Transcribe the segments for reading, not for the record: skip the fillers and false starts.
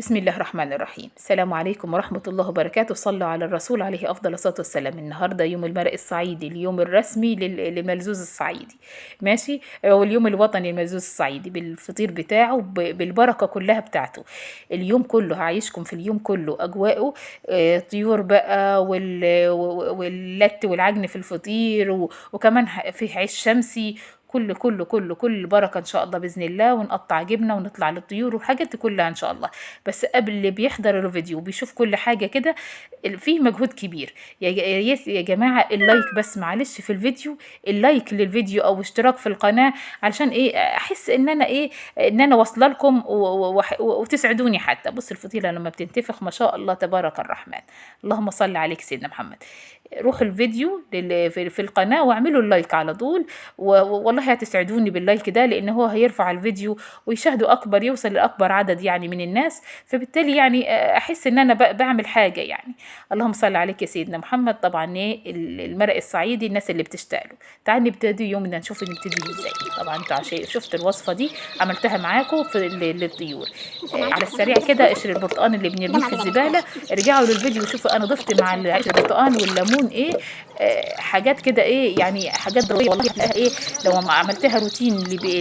بسم الله الرحمن الرحيم. السلام عليكم ورحمة الله وبركاته. صلوا على الرسول عليه أفضل الصلاة والسلام. النهاردة يوم المرق الصعيدي، اليوم الرسمي للملزوز الصعيدي، ماشي، واليوم الوطني للملزوز الصعيدي بالفطير بتاعه بالبركة كلها بتاعته. اليوم كله هعيشكم في اليوم كله أجواءه، طيور بقى واللت والعجن في الفطير، وكمان فيه عيش شمسي، كل كل كل كل بركة إن شاء الله بإذن الله. ونقطع جبنة ونطلع للطيور وحاجات كلها إن شاء الله. بس قبل اللي بيحضر الفيديو وبيشوف كل حاجة كده فيه مجهود كبير. يا جماعة ال like بس معلش في الفيديو، ال like للفيديو أو اشتراك في القناة، علشان إيه؟ أحس إن أنا إيه، إن أنا واصلة لكم وتسعدوني حتى. بص الفطيرة لما بتنتفخ ما شاء الله تبارك الرحمن، اللهم صل عليك سيدنا محمد. روحوا الفيديو في القناة واعملوا ال like على طول، والله هتسعدوني بال like ده، لأن هو هيرفع الفيديو ويشاهدوا أكبر، يوصل لأكبر عدد من الناس، فبالتالي أحس إن أنا بعمل حاجة. اللهم صل عليك يا سيدنا محمد. طبعا إيه المرق الصعيدي الناس اللي بتشتغله. تعالوا نبتدي يومنا، نشوف نبتدي ازاي. طبعا انتوا عشان شفت الوصفة دي عملتها معاكم في للطيور. على السريع كده. قشر البرتقان اللي بنرميه في الزبالة، ارجعوا للفيديو وشوفوا انا ضفت مع البرتقان والليمون ايه، حاجات كده ايه، يعني حاجات ضرورية والله. هتلاقيها ايه لو ما عملتها روتين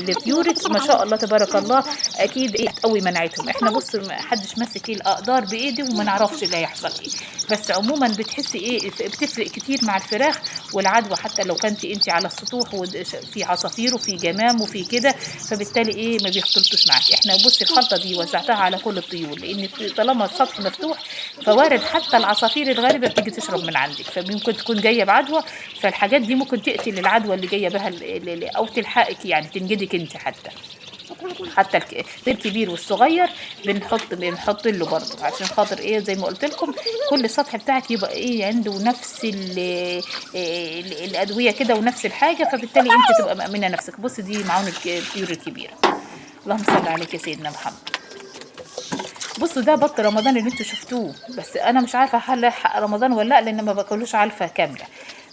لطيورك ما شاء الله تبارك الله، اكيد ايه هتقوي مناعتهم. احنا بص ما حدش ماسك ايه الاقدار بايده وما نعرفش اللي هيحصل ايه، بس عموما بتحسي ايه بتفرق كتير مع الفراخ والعدوى، حتى لو كنت انت على السطوح وفي عصافير وفي جمام وفي كده، فبالتالي ايه ما بيختلطوش معاك. احنا بصي الخلطة دي وزعتها على كل الطيور، لان طالما السطح مفتوح فوارد حتى العصافير الغريبة بتيجي تشرب من عندك، فممكن تكون جاية بعدوى، فالحاجات دي ممكن تقتل العدوى اللي جاية بها او تلحقك، يعني تنجدك انت. حتى الكبير والصغير بنحط له برضه، عشان خاطر ايه زي ما قلت لكم كل السطح بتاعك يبقى ايه عنده نفس الادوية كده ونفس الحاجة، فبالتالي انت تبقى مأمنه نفسك. بص دي معون الطيور الكبيرة. اللهم صل عليك يا سيدنا محمد. بصوا ده بط رمضان اللي انتوا شفتوه، بس انا مش عارفه هل لحق رمضان ولا لا، لان ما باكلوش علفه كاملة.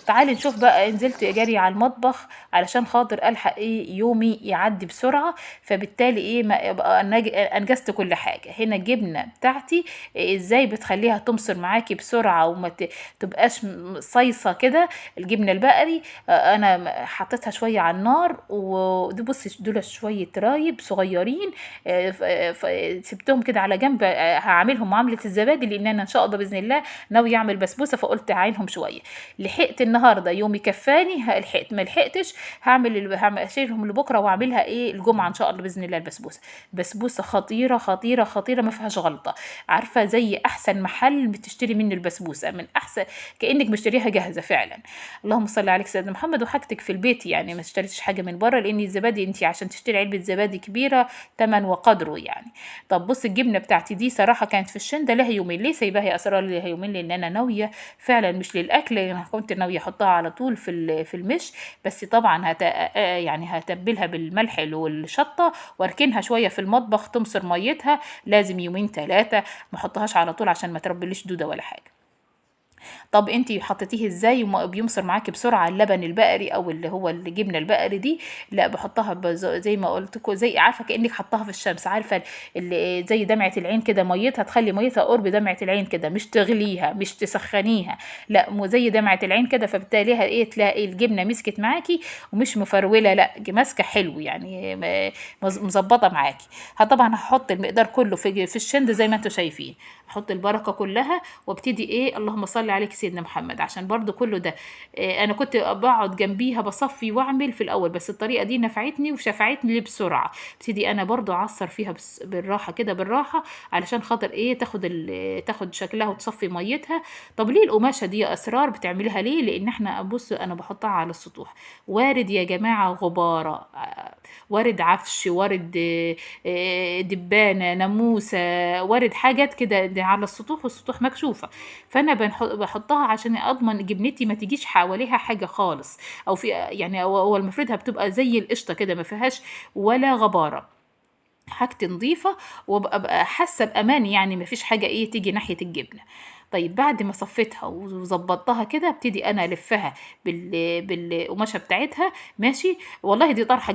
تعالي نشوف بقى. نزلت جري على المطبخ علشان خاطر الحق ايه يومي يعدي بسرعة، فبالتالي ايه ما ابقى انجزت كل حاجة. هنا الجبنة بتاعتي إيه ازاي بتخليها تمصر معاكي بسرعة وما تبقاش صيصه كده. الجبنة البقري، انا حطيتها شوية على النار، ودي بصي دول شوية رايب صغيرين، سبتهم كده على جنب، هعملهم معاملة الزبادي، لان انا ان شاء الله باذن الله ناوية اعمل بسبوسه، فقلت اعينهم شوية. لحقت النهارده يومي كفاني، لحقت ما لحقتش هعمل اشيلهم لبكرة واعملها ايه الجمعة ان شاء الله باذن الله. البسبوسه بسبوسه خطيرة خطيرة خطيرة ما فيهاش غلطه، عارفه زي احسن محل بتشتري منه البسبوسه، من احسن كانك مشتريها جاهزة فعلا. اللهم صل عليك سيدنا محمد. وحاجتك في البيت يعني ما اشتريتش حاجة من بره، لان الزبادي انت عشان تشتري علبة زبادي كبيرة تمن وقدره يعني. طب بص الجبنة بتاعتي دي صراحة كانت في الشنده لها يومين. ليه سايباها يا اسرار لها يومين؟ لان انا ناوية فعلا مش للاكل، انا كنت ناوية احطها على طول في المش، بس طبعا هتبلها بالملح والشطه واركنها شوية في المطبخ تمصر ميتها، لازم يومين 3 ما احطهاش على طول عشان ما تربليش دوده ولا حاجة. طب انتي حطيتيه ازاي وما بيمصر معاكي بسرعة اللبن البقري او اللي هو الجبنة البقري دي؟ لا بحطها زي ما قلت لكم، زي عارفه كانك حطاها في الشمس، عارفه زي دمعه العين كده، ميتها تخلي ميتها قرب دمعه العين كده، مش تغليها مش تسخنيها، لا زي دمعه العين كده، فبالتالي ايه تلاقي الجبنة مسكت معاكي ومش مفروله، لا ماسكه حلو يعني مظبطه معاكي. طبعا هحط المقدار كله في الشند زي ما انتم شايفين، احط البركة كلها وابتدي ايه اللهم صل عليك سيدنا محمد. عشان برضو كله ده إيه انا كنت بقعد جنبيها بصفي واعمل في الاول، بس الطريقة دي نفعتني وشفعتني بسرعة. ابتدي انا برضو اعصر فيها بالراحة كده بالراحة، علشان خاطر ايه تاخد شكلها وتصفي ميتها. طب ليه القماشه دي يا اسرار بتعمليها ليه؟ لان احنا بص انا بحطها على السطوح، وارد يا جماعة غباره، وارد عفش، وارد، دبانه، ناموسه، وارد حاجات كده على السطوح، والسطوح مكشوفة، فانا بحطها عشان اضمن جبنتي ما تجيش حواليها حاجة خالص، او في يعني هو المفروض بتبقى زي القشطه كده ما فيهاش ولا غباره، حاجتي نظيفة وابقى حاسه بامان، يعني ما فيش حاجة ايه تيجي ناحية الجبنة. طيب بعد ما صفيتها وظبطتها كده ابتدي انا الفها بالقماشه بتاعتها، ماشي. والله دي طرحه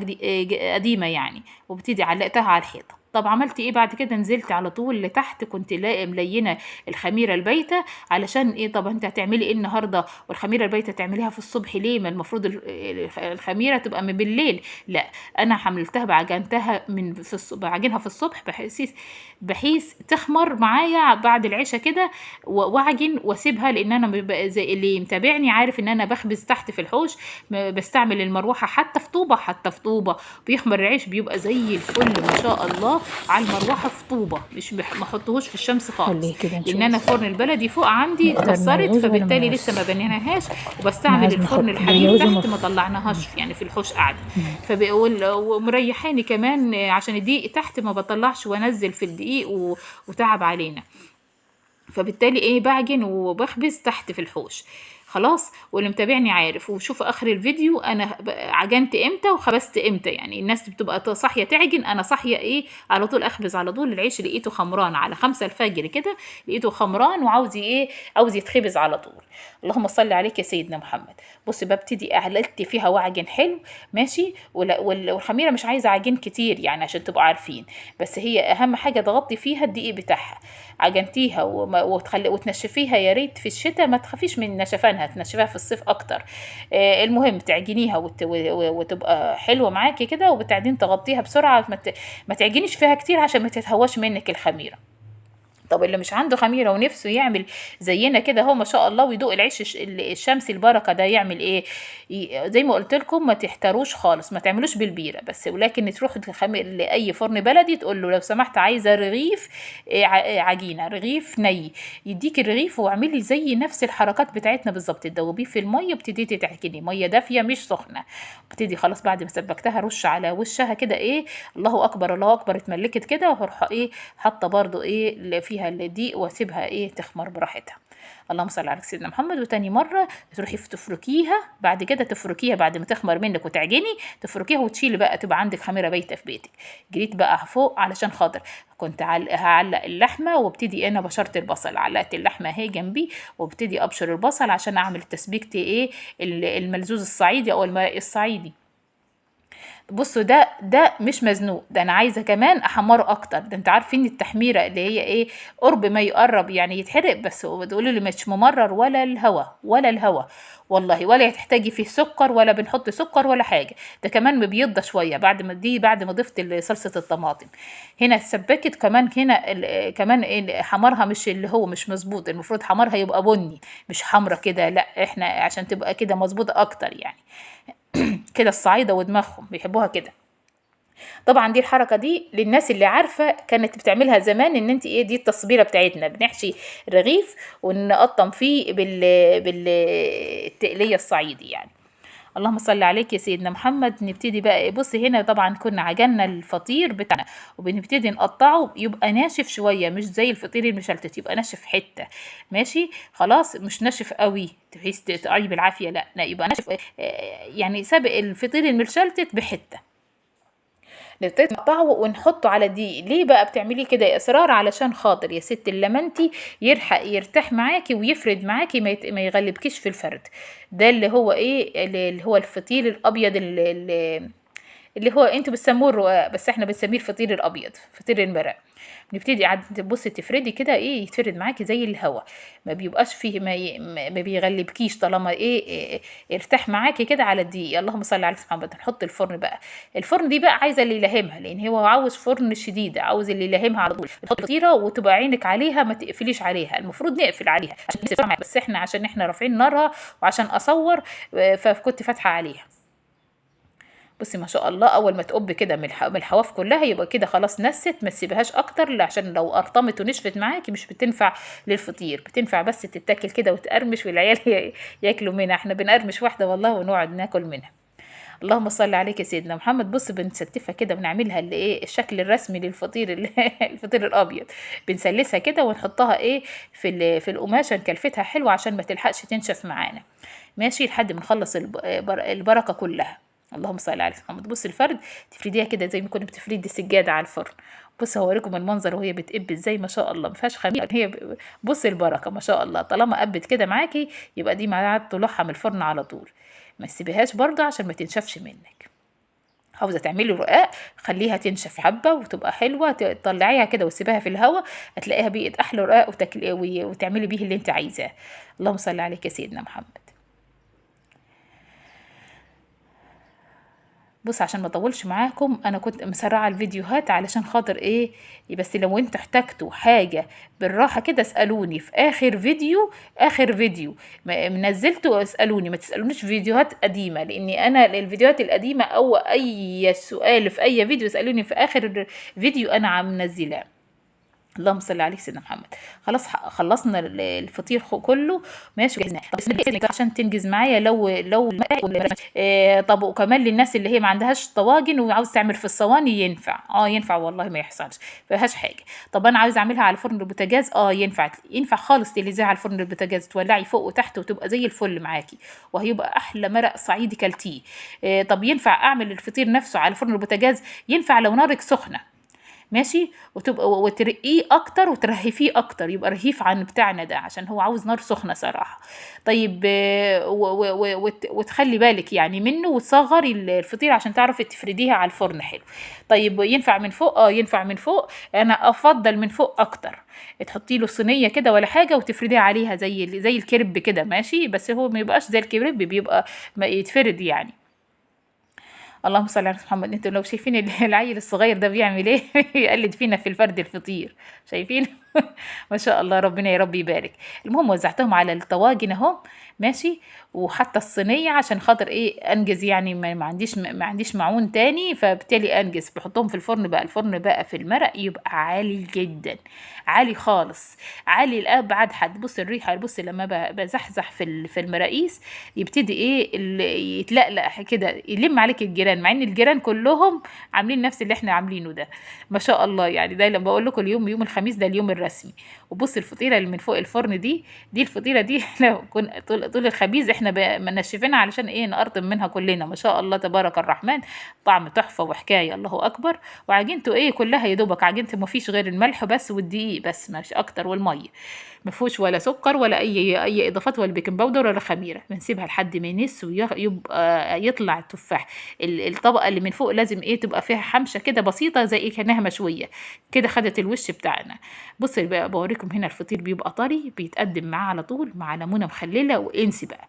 قديمة يعني، وابتدي علقتها على الحيطة. طب عملت ايه بعد كده؟ نزلت على طول لتحت، كنت لاقي ملينه الخميره البايته علشان ايه؟ طب انت هتعملي ايه النهارده والخميره البايته تعمليها في الصبح ليه؟ ما المفروض الخميره تبقى من بالليل. لا، انا حملتها بعجنتها من في الصبح، بعجنها في الصبح بحيث تخمر معايا بعد العشاء كده، واعجن واسيبها، لان انا بيبقى زي اللي متابعني عارف ان انا بخبز تحت في الحوش، بستعمل المروحة حتى في طوبة، حتى في طوبة بيخمر العيش بيبقى زي الفل ما شاء الله على المروحة في طوبة، مش ما احطهوش في الشمس خالص، خليه كده لان انا نشوف. فرن البلدي فوق عندي نقدر اتكسرت، نعوز ولا ما فبالتالي نعوز؟ لسه ما بنيناهاش، وبستعمل نعوز الفرن نحط الحديد نعوز تحت ما طلعناهاش يعني في الحوش قاعدة، فبقول ومريحاني كمان عشان الدقيق تحت ما بطلعش وانزل في الدقيق وتعب علينا، فبالتالي ايه بعجن وبخبز تحت في الحوش خلاص. واللي متابعني عارف، وشوف اخر الفيديو انا عجنت امتى وخبزت امتى، يعني الناس بتبقى صاحية تعجن، انا صاحية ايه على طول اخبز على طول. العيش لقيته خمران على 5 الفجر كده، لقيته خمران وعاوز ايه، عاوز يتخبز على طول. اللهم صل عليك يا سيدنا محمد. بص ببتدي اعللت فيها واعجن حلو ماشي، والخميره مش عايزه عجين كتير يعني عشان تبقوا عارفين، بس هي اهم حاجة تغطي فيها الدقيق بتاعها. عجنتيها وتنشفيها يا ريت في الشتاء، ما تخافيش من نشفانها، تنشفيها في الصيف اكتر. المهم تعجنيها وتبقى حلوة معاكي كده، وبعدين تغطيها بسرعة، ما تعجنيش فيها كتير عشان ما تتهواش منك الخميره. طب اللي مش عنده خميره ونفسه يعمل زينا كده هو ما شاء الله ويدوق العيش الشمسي البركة ده، يعمل ايه؟ زي ما قلت لكم ما تحتاروش خالص، ما تعملوش بالبيره بس، ولكن تروحوا لاي فرن بلدي تقول له لو سمحت عايزه رغيف، عجينه، رغيف ني، يديك الرغيف واعملي زي نفس الحركات بتاعتنا بالظبط، تدوبيه في المية، بتبتدي تعجني مية دافيه مش سخنة، بتدي خلاص بعد ما سبكتها رش على وشها كده ايه، الله اكبر الله اكبر، اتملكت كده، وهروح ايه حاطه برضو ايه اللي فيها الدقيق واسيبها ايه تخمر براحتها. اللهم صل على سيدنا محمد. وتاني مرة تروحي تفركيها بعد كده، تفركيها بعد ما تخمر منك وتعجني، تفركيها وتشيلي بقى، تبقى عندك خميره بايته في بيتك. جريت بقى فوق علشان خاطر كنت هعلق اللحمة، وابتدي انا بشرت البصل، علقت اللحمة اهي جنبي، وابتدي ابشر البصل عشان اعمل تسبيكتي ايه الملزوز الصعيدي او المرق الصعيدي. بصوا ده مش مزنوق، ده انا عايزه كمان احمره اكتر، ده انتوا عارفين التحميره اللي هي ايه قرب ما يقرب يعني يتحرق، بس بتقولوا لي مش ممرر ولا الهوا ولا الهوا والله، ولا تحتاجي فيه سكر ولا بنحط سكر ولا حاجة، ده كمان مبيضه شوية بعد ما دي، بعد ما ضفت صلصه الطماطم. هنا اتسبكت كمان، هنا كمان إيه حمرها مش اللي هو مش مظبوط، المفروض حمرها يبقى بني مش حمرة كده، لا احنا عشان تبقى كده مظبوطة اكتر يعني كده. الصعايده ودماغهم بيحبوها كده. طبعا دي الحركة دي للناس اللي عارفه كانت بتعملها زمان، ان انت ايه دي التصبيره بتاعتنا، بنحشي رغيف ونقطم فيه بالتقليه الصعيدي يعني. اللهم صل عليك يا سيدنا محمد. نبتدي بقى، بص هنا طبعا كنا عجلنا الفطير بتاعنا وبنبتدي نقطعه، يبقى ناشف شوية مش زي الفطير المشلتت، يبقى ناشف حتة ماشي خلاص، مش ناشف قوي تحس تقعي بالعافية، لا لا يبقى ناشف، يعني سابق الفطير المشلتت بحته. نبتدي نقطعه ونحطه على دقيق. ليه بقى بتعملي كده يا اسرار؟ علشان خاطر يا ست اللمنتي يلحق يرتاح معاكي ويفرد معاكي، ما يغلبكيش في الفرد. ده اللي هو ايه، اللي هو الفطير الابيض اللي هو انتوا بتسموه الرقاق، بس احنا بنسميه الفطير الابيض، فطير المرق. نبتدي عاد تبصي تفردي كده ايه، يتفرد معاكي زي الهوا، ما بيبقاش فيه ما بيغلبكيش طالما ايه ارتاح معاكي كده على الدقيق. اللهم صل على سيدنا محمد. نحط الفرن بقى، الفرن دي بقى عايزه اللي يلهمها، لان هو عاوز فرن شديد، عاوز اللي يلهمها على طول. تحط الفطيره وتبقى عينك عليها، ما تقفليش عليها، المفروض نقفل عليها عشان تسمع، بس احنا عشان احنا رافعين نارها وعشان اصور فكنت فاتحة عليها. بصي ما شاء الله اول ما تقب كده من الحواف كلها يبقى كده خلاص نست، ما تسيبهاش اكتر عشان لو قرطمت ونشفت معاكي مش بتنفع للفطير، بتنفع بس تتاكل كده وتقرمش والعيال ياكلوا منها. احنا بنقرمش واحدة والله ونقعد ناكل منها. اللهم صل عليك يا سيدنا محمد. بص بنستفها كده، بنعملها اللي ايه الشكل الرسمي للفطير الفطير الابيض، بنسلسها كده ونحطها ايه في القماشه، نكلفتها حلوة عشان ما تلحقش تنشف معانا ماشي، لحد ما نخلص البركة كلها. اللهم صل على سيدنا محمد. بص الفرد تفرديها كده زي ما كنا بتفردي سجادة على الفرن. بص هوريكم المنظر وهي بتقب ازاي ما شاء الله، ما فيهاش خميره هي بص البركة ما شاء الله. طالما قبت كده معاكي يبقى دي ميعاد طلوعها من الفرن على طول، ما تسيبيهاش برضه عشان ما تنشفش منك. عاوزه تعملي رقاق خليها تنشف حبه وتبقى حلوة، تطلعيها كده وتسيبيها في الهواء، هتلاقيها بقت احلى رقاق وتعملي بيه اللي انت عايزاه. اللهم صل عليك يا سيدنا محمد. بص عشان ما اطولش معاكم، انا كنت مسرعة الفيديوهات علشان خاطر ايه، بس لو انتوا احتجتوا حاجة بالراحة كده اسالوني في اخر فيديو، اخر فيديو منزلته اسالوني، ما تسالونيش فيديوهات قديمة، لاني انا الفيديوهات القديمة او اي سؤال في اي فيديو اسالوني في اخر فيديو انا عم منزلاه. اللهم صل على سيدنا محمد. خلاص خلصنا الفطير كله ماشي، جهزناه. طب بسم الله عشان تنجز معايا لو طب وكمان للناس اللي هي ما عندهاش طواجن وعاوز تعمل في الصواني ينفع، ينفع والله ما يحصلش فيهاش حاجة. طب انا عاوز اعملها على فرن البوتاجاز، ينفع، ينفع خالص تلزقها على فرن البوتاجاز، تولعي فوق وتحت وتبقى زي الفل معاكي، وهيبقى احلى مرق صعيدي كلتيه. طب ينفع اعمل الفطير نفسه على فرن البوتاجاز؟ ينفع لو نارك سخنة ماشي، وتبقى وترقية اكتر وترهفيه اكتر، يبقى رهيف عن بتاعنا ده عشان هو عاوز نار سخنة صراحة. طيب وتخلي بالك يعني منه، وتصغري الفطيره عشان تعرفي تفرديها على الفرن حلو. طيب ينفع من فوق؟ ينفع من فوق، انا افضل من فوق اكتر، تحطي له صينية كده ولا حاجة وتفرديها عليها زي الكريب كده ماشي، بس هو ما يبقاش زي الكريب، بيبقى ما يتفرد يعني. اللهم صل على محمد. انتوا لو شايفين العيل الصغير ده بيعمل ايه يقلد فينا في الفرد الفطير، شايفين ما شاء الله، ربنا يا رب يبارك. المهم وزعتهم على الطواجن اهو ماشي، وحتى الصينية عشان خاطر ايه انجز يعني، ما عنديش معون تاني، فبالتالي انجز. بحطهم في الفرن بقى، الفرن بقى في المرق يبقى عالي جدا، عالي خالص، عالي لابعد حد. بص الريحة، بص لما بزحزح في المراقيس يبتدي ايه يتلقلق كده، يلم عليك الجيران، مع ان الجيران كلهم عاملين نفس اللي احنا عاملينه ده ما شاء الله يعني. ده لما بقول لكم اليوم يوم الخميس ده اليوم الرسمي. وبص الفطيره اللي من فوق الفرن دي الفطيره دي احنا كنا طول الخبيز احنا منشفينها علشان ايه نقرطم منها كلنا ما شاء الله تبارك الرحمن، طعم تحفة وحكاية الله اكبر. وعجينته ايه كلها يا دوبك عجينته ما فيش غير الملح بس والدقيق بس، مش اكتر، والمية ما فيهوش ولا سكر ولا اي اضافات ولا baking powder ولا خميره. بنسيبها لحد ما ينس ويبقى يطلع التفاح. الطبقة اللي من فوق لازم ايه تبقى فيها حمشه كده بسيطة زي ايه كانها مشوية كده، خدت الوش بتاعنا. بص بقى بوريكم هنا الفطير بيبقى طري، بيتقدم معاه على طول مع ليمونه مخلله. وانسي بقى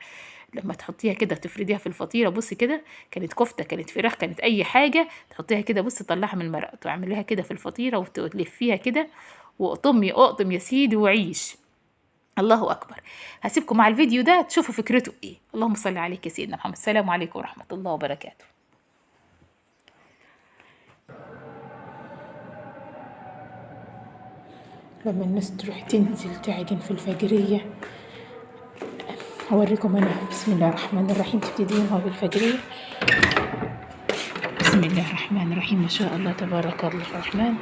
لما تحطيها كده تفرديها في الفطيره، بصي كده كانت كفته كانت فراخ كانت اي حاجة، تحطيها كده بصي تطلعها من المرق، تعمليها كده في الفطيره وتلفيها كده واقطمي اقطم يا سيدي وعيش. الله اكبر. هسيبكم مع الفيديو ده تشوفوا فكرته ايه. اللهم صل عليك يا سيدنا محمد. السلام عليكم ورحمة الله وبركاته. لما الناس تروح تنزل تعجن في الفجرية هوريكم أنا. بسم الله الرحمن الرحيم. تبتدي يومها بالفجرية. بسم الله الرحمن الرحيم، ما شاء الله تبارك الله الرحمن.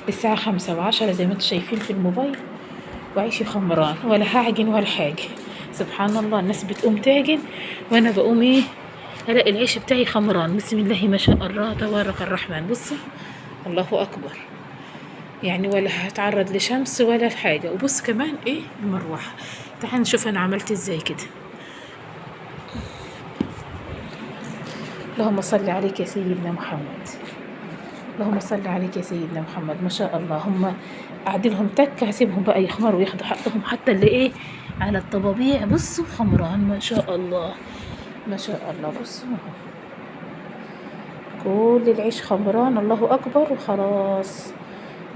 الساعة 5:10 زي ما انتم شايفين في الموبايل، وعيشي خمران ولا هعجن ولا حاجة. سبحان الله، الناس بتقوم تعجن وانا بقوم ايه الاقي العيش بتاعي خمران. بسم الله ما شاء الله تبارك الرحمن. بصوا الله اكبر، يعني ولا هتعرض لشمس ولا حاجة. وبص كمان ايه المروحة. تعال نشوف انا عملت ازاي كده. اللهم صل عليك يا سيدنا محمد، اللهم صل عليك يا سيدنا محمد. ما شاء الله هم اعدلهم تكه، هسيبهم بقى يخمروا وياخدوا حقهم حتى اللي ايه على الطبابيع. بصوا خمران ما شاء الله ما شاء الله. بصوا كل العيش خمران، الله اكبر. وخلاص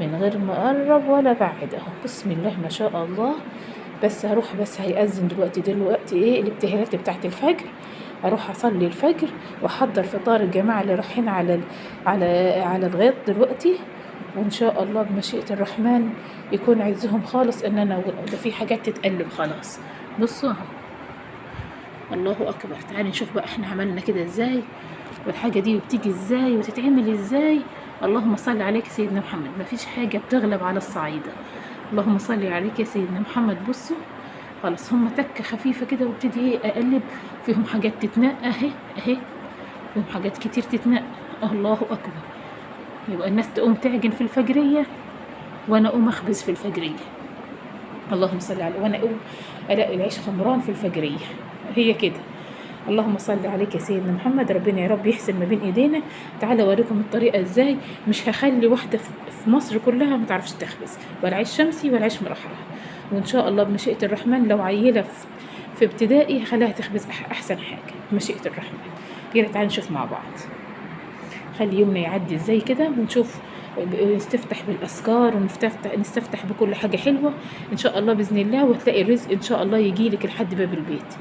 من غير ما اقرب ولا بعد اهو. بسم الله ما شاء الله. بس هروح، بس هيأذن دلوقتي ايه الابتهالات بتاعت الفجر. اروح اصلي الفجر واحضر فطار الجماعة اللي رايحين على على على الغيط دلوقتي. وان شاء الله بمشيئة الرحمن يكون عزهم خالص ان انا ده في حاجات تتقلب خلاص. بصوا اهو الله اكبر. تعالي نشوف بقى احنا عملنا كده ازاي، والحاجة دي بتيجي ازاي وتتعمل ازاي. اللهم صل عليك سيدنا محمد. مفيش حاجة بتغلب على الصعيده. اللهم صل عليك يا سيدنا محمد. بصوا خلاص هم تكه خفيفة كده وابتدي ايه اقلب فيهم حاجات تتنقى اهي اهي، فيهم حاجات كتير تتنقى. الله اكبر. يبقى الناس تقوم تعجن في الفجريه وانا اقوم اخبز في الفجريه. اللهم صل على، وانا اقوم الاقي العيش خمران في الفجريه. هي كده. اللهم صل عليك يا سيدنا محمد. ربنا يا رب يحسن ما بين ايدينا. تعالى اوريكم الطريقة ازاي. مش هخلي واحدة في مصر كلها ما تعرفش تخبز ولا عيش شمسي ولا عيش مرحرح. وان شاء الله بمشيئة الرحمن لو عيله في ابتدائي هخليها تخبز احسن حاجة بمشيئة الرحمن. يلا تعالى نشوف مع بعض. خلي يومنا يعدي ازاي كده، ونشوف نستفتح بالاذكار ونستفتح بكل حاجة حلوة ان شاء الله باذن الله، وتلاقي الرزق ان شاء الله يجيلك لحد باب البيت.